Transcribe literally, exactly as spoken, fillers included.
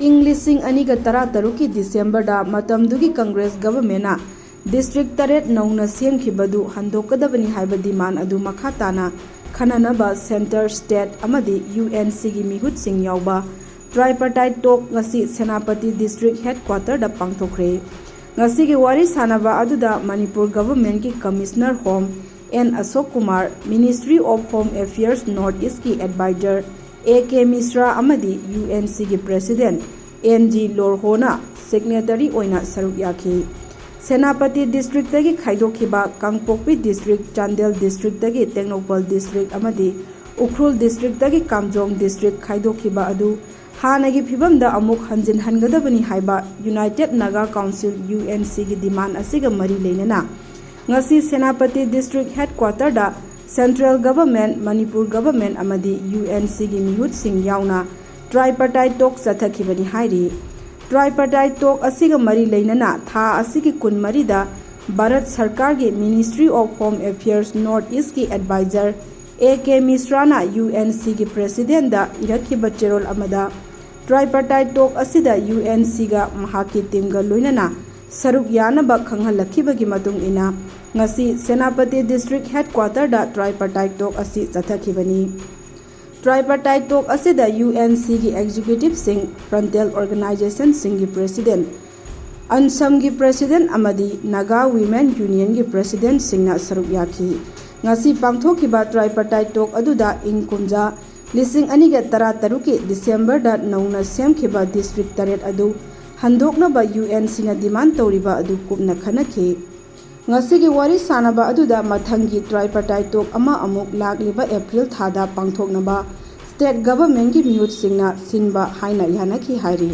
ꯏꯪ ꯂꯤꯁꯤꯡ ꯑꯅꯤꯒ ꯇꯔꯥꯇꯔꯨꯛꯀꯤ ꯗꯤꯁꯦꯝꯕꯔꯗ ꯃꯇꯝꯗꯨꯒꯤ ꯀꯪꯒ꯭ꯔꯦꯁ ꯒꯚꯔꯟꯃꯦꯟꯠꯅ ꯗꯤꯁꯇ꯭ꯔꯤꯛ ꯇꯔꯦꯠ ꯅꯧꯅ ꯁꯦꯝꯈꯤꯕꯗꯨ ꯍꯟꯗꯣꯛꯀꯗꯕꯅꯤ ꯍꯥꯏꯕ ꯗꯤꯃꯥꯟ ꯑꯗꯨ ꯃꯈꯥ ꯇꯥꯅ ꯈꯟꯅꯅꯕ ꯁꯦꯟꯇꯔ, ꯁ꯭ꯇꯦꯠ ꯑꯃꯗꯤ ꯌꯨ ꯑꯦꯟ ꯁꯤꯒꯤ ꯃꯤꯍꯨꯠꯁꯤꯡ ꯌꯥꯎꯕ ꯇ꯭ꯔꯥꯏꯄꯥꯔꯇꯥꯏꯠ ꯇꯣꯛ ꯉꯁꯤ ꯁꯦꯅꯥꯄꯇꯤ ꯗꯤꯁꯇ꯭ꯔꯤꯛ ꯍꯦꯗꯀ꯭ꯋꯥꯇꯔꯗ ꯄꯥꯡꯊꯣꯛꯈ꯭ꯔꯦ꯫ ꯉꯁꯤꯒꯤ ꯋꯥꯔꯤ ꯁꯥꯅꯕ ꯑꯗꯨꯗ ꯃꯅꯤꯄꯨꯔ ꯒꯚꯔꯟꯃꯦꯟꯠꯀꯤ commissioner home N Ashok Kumar, ministry of home affairs north ꯏꯁ꯭ꯠꯀꯤ ꯑꯦꯗꯚꯥꯏꯖꯔ ꯑꯦ ꯀꯦ ꯃꯤꯁ꯭ꯔꯥ ꯑꯃꯗꯤ ꯌꯨ ꯑꯦꯟ ꯁꯤꯒꯤ president N G Lorho signatory ꯑꯣꯏꯅ ꯁꯔꯨꯛ ꯌꯥꯈꯤ꯫ ꯁꯦꯅꯥꯄꯇꯤ ꯗꯤꯁꯇ꯭ꯔꯤꯛꯇꯒꯤ ꯈꯥꯏꯗꯣꯛꯈꯤꯕ ꯀꯥꯡꯄꯣꯛꯄꯤ ꯗꯤꯁꯇ꯭ꯔꯤꯛ, ꯆꯥꯟꯗꯦꯜ ꯗꯤꯁꯇ꯭ꯔꯤꯛꯇꯒꯤ ꯇꯦꯡꯅꯧꯄꯜ ꯗꯤꯁꯇ꯭ꯔꯤꯛ ꯑꯃꯗꯤ ꯎꯈ꯭ꯔꯨꯜ ꯗꯤꯁꯇ꯭ꯔꯤꯛꯇꯒꯤ ꯀꯥꯝꯖꯣꯡ ꯗꯤꯁꯇ꯭ꯔꯤꯛ ꯈꯥꯏꯗꯣꯛꯈꯤꯕ ꯑꯗꯨ ꯍꯥꯟꯅꯒꯤ ꯐꯤꯕꯝꯗ ꯑꯃꯨꯛ ꯍꯟꯖꯤꯟꯍꯟꯒꯗꯕꯅꯤ ꯍꯥꯏꯕ united Naga council, U N ꯁꯤꯒꯤ ꯗꯤꯃꯥꯟ ꯑꯁꯤꯒ ꯃꯔꯤ ꯂꯩꯅꯅ ꯉꯁꯤ ꯁꯦꯅꯥꯄꯇꯤ ꯗꯤꯁꯇ꯭ꯔꯤꯛ ꯍꯦꯗꯀ꯭ꯋꯥꯇꯔꯗ ꯁꯦꯟꯇ꯭ꯔꯦꯜ ꯒꯚꯔꯟꯃꯦꯟꯠ, ꯃꯅꯤꯄꯨꯔ ꯒꯚꯔꯟꯃꯦꯟꯠ ꯑꯃꯗꯤ ꯌꯨ ꯑꯦꯟ ꯁꯤꯒꯤ ꯃꯤꯍꯨꯠꯁꯤꯡ ꯌꯥꯎꯅ ꯇ꯭ꯔꯥꯏꯄꯥꯔꯇꯥꯏꯠ ꯇꯣꯛ ꯆꯠꯊꯈꯤꯕꯅꯤ ꯍꯥꯏꯔꯤ꯫ ꯇ꯭ꯔꯥꯏꯄꯥꯔꯇꯥꯏꯠ ꯇꯣꯛ ꯑꯁꯤꯒ ꯃꯔꯤ ꯂꯩꯅꯅ ꯊꯥ ꯑꯁꯤꯒꯤ ꯀꯨꯟꯃꯔꯤꯗ ꯚꯥꯔꯠ ꯁꯔꯀꯥꯔꯒꯤ ministry of home affairs north ꯏꯁ꯭ꯠꯀꯤ ꯑꯦꯗꯚꯥꯏꯖꯔ ꯑꯦ ꯀꯦ ꯃꯤꯁ꯭ꯔꯥꯅ ꯌꯨ ꯑꯦꯟ ꯁꯤꯒꯤ ꯄ꯭ꯔꯦꯁꯤꯗꯦꯟꯠꯗ ꯏꯔꯛꯈꯤꯕ ꯆꯦꯔꯣꯜ ꯑꯃꯗ ꯇ꯭ꯔꯥꯏꯄꯥꯔꯇꯥꯏꯠ ꯇꯣꯛ ꯑꯁꯤꯗ ꯌꯨ ꯑꯦꯟ ꯁꯤꯒ ꯃꯍꯥꯛꯀꯤ ꯇꯤꯝꯒ ꯂꯣꯏꯅꯅ ꯁꯔꯨꯛ ꯌꯥꯅꯕ ꯈꯪꯍꯜꯂꯛꯈꯤꯕꯒꯤ ꯃꯇꯨꯡ ꯏꯟꯅ ꯉꯁꯤ ꯁꯦꯅꯥꯄꯇꯤ ꯗꯤꯁꯇ꯭ꯔꯤꯛ ꯍꯦꯗꯀ꯭ꯋꯥꯇꯔꯗ ꯇ꯭ꯔꯥꯏꯄꯥꯔꯇꯥꯏꯠ ꯇꯣꯛ ꯑꯁꯤ ꯆꯠꯊꯈꯤꯕꯅꯤ꯫ ꯇ꯭ꯔꯥꯏꯄꯥꯔꯇꯥꯏꯠ ꯇꯣꯛ ꯑꯁꯤꯗ ꯌꯨ ꯑꯦꯟ ꯁꯤꯒꯤ ꯑꯦꯛꯖꯤꯀ꯭ꯌꯨꯇꯤꯚꯁꯤꯡ, ꯐ꯭ꯔꯟꯇꯦꯜ ꯑꯣꯔꯒꯅꯥꯏꯖꯦꯁꯟꯁꯤꯡꯒꯤ ꯄ꯭ꯔꯦꯁꯤꯗꯦꯟꯠ, ꯑꯟꯁꯝꯒꯤ ꯄ꯭ꯔꯦꯁꯤꯗꯦꯟꯠ ꯑꯃꯗꯤ ꯅꯥꯒꯥ ꯋꯤꯃꯦꯟ ꯌꯨꯅꯤꯌꯟꯒꯤ ꯄ꯭ꯔꯦꯁꯤꯗꯦꯟꯠꯁꯤꯡꯅ ꯁꯔꯨꯛ ꯌꯥꯈꯤ꯫ ꯉꯁꯤ ꯄꯥꯡꯊꯣꯛꯈꯤꯕ ꯇ꯭ꯔꯥꯏꯄꯥꯔꯇꯥꯏꯠ ꯇꯣꯛ ꯑꯗꯨꯗ ꯏꯪ ꯀꯨꯝꯖꯥ ꯂꯤꯁꯤꯡ ꯑꯅꯤꯒ ꯇꯔꯥꯇꯔꯨꯛꯀꯤ ꯗꯤꯁꯦꯝꯕꯔꯗ ꯅꯧꯅ ꯁꯦꯝꯈꯤꯕ ꯗꯤꯁꯇ꯭ꯔꯤꯛ ꯇꯔꯦꯠ ꯑꯗꯨ ꯍꯟꯗꯣꯛꯅꯕ ꯌꯨ ꯑꯦꯟ ꯁꯤꯅ ꯗꯤꯃꯥꯟ ꯇꯧꯔꯤꯕ ꯑꯗꯨ ꯀꯨꯞꯅ ꯈꯟꯅꯈꯤ꯫ ꯉꯁꯤꯒꯤ ꯋꯥꯔꯤ ꯁꯥꯅꯕ ꯑꯗꯨꯗ ꯃꯊꯪꯒꯤ ꯇ꯭ꯔꯥꯏꯄꯥꯔꯇꯥꯏꯠ ꯇꯣꯛ ꯑꯃ ꯑꯃꯨꯛ ꯂꯥꯛꯂꯤꯕ ꯑꯦꯄ꯭ꯔꯤꯜ ꯊꯥꯗ ꯄꯥꯡꯊꯣꯛꯅꯕ ꯁ꯭ꯇꯦꯠ ꯒꯚꯔꯟꯃꯦꯟꯠꯀꯤ ꯃꯤꯍꯨꯠꯁꯤꯡꯅ ꯁꯤꯟꯕ ꯍꯥꯏꯅ ꯌꯥꯅꯈꯤ ꯍꯥꯏꯔꯤ꯫